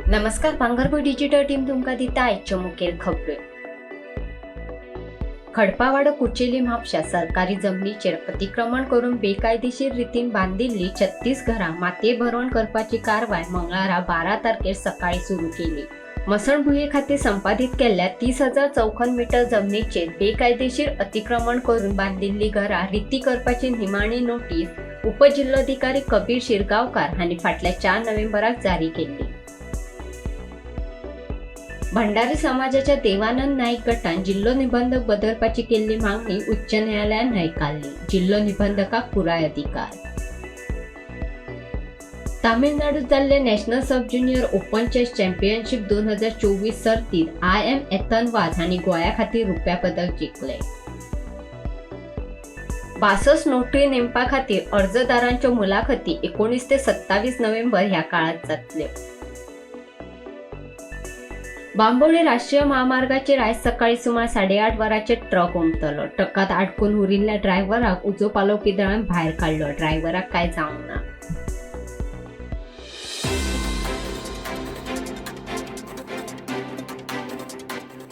नमस्कार, भांगरभूंय digital team तुमकां दिता आयच्यो मुखेल खबऱ्यो. खडपावाडो कुचेली म्हापशा सरकारी जमनीचेर अतिक्रमण करून बेकायदेशीर रितीन बांदिल्ली 36 घरां मातये भरवण करपाची कारवाय मंगळारा 12 तारखेर सकाळी सुरू केली. मसणभुंये खातीर संपादीत केल्ल्या 30,000 चौखण मीटर जमनीचेर बेकायदेशीर अतिक्रमण करून बांदिल्ली घरां रिती करपाची निमाणी नोटीस उपजिल्लोधिकारी कबीर शिरगांवकार हांणी फाटल्या 4 नोव्हेंबराक जारी केल्ली. भंडारी समाजाच्या देवानंद नाईक गटान जिल्लो निबंधक बदलपाची केल्ली मागणी उच्च न्यायालयान न्हयकारली. जिल्लो निबंधकाक पुराय अधिकार. तामिळनाडूत जाल्ले national sub junior open chess championship 2024 सर्तीत I am Ethan वाज हांणी गोंया खातीर रुप्या पदक जिखले. 62 नोटरी नेमपा खातीर अर्जदारांच्यो मुलाखती 19 ते 27 नोव्हेंबर ह्या काळात जातल्यो. बांबोळे राष्ट्रीय महामार्गाचेर आयज सकाळी सुमार 8:30 वरांचेर ट्रक उमथलो. ट्रकात आडकून उरिल्ल्या ड्रायव्हराक उजो पालोवपी दळान भायर काडलो. ड्रायव्हराक कांय जावंक ना.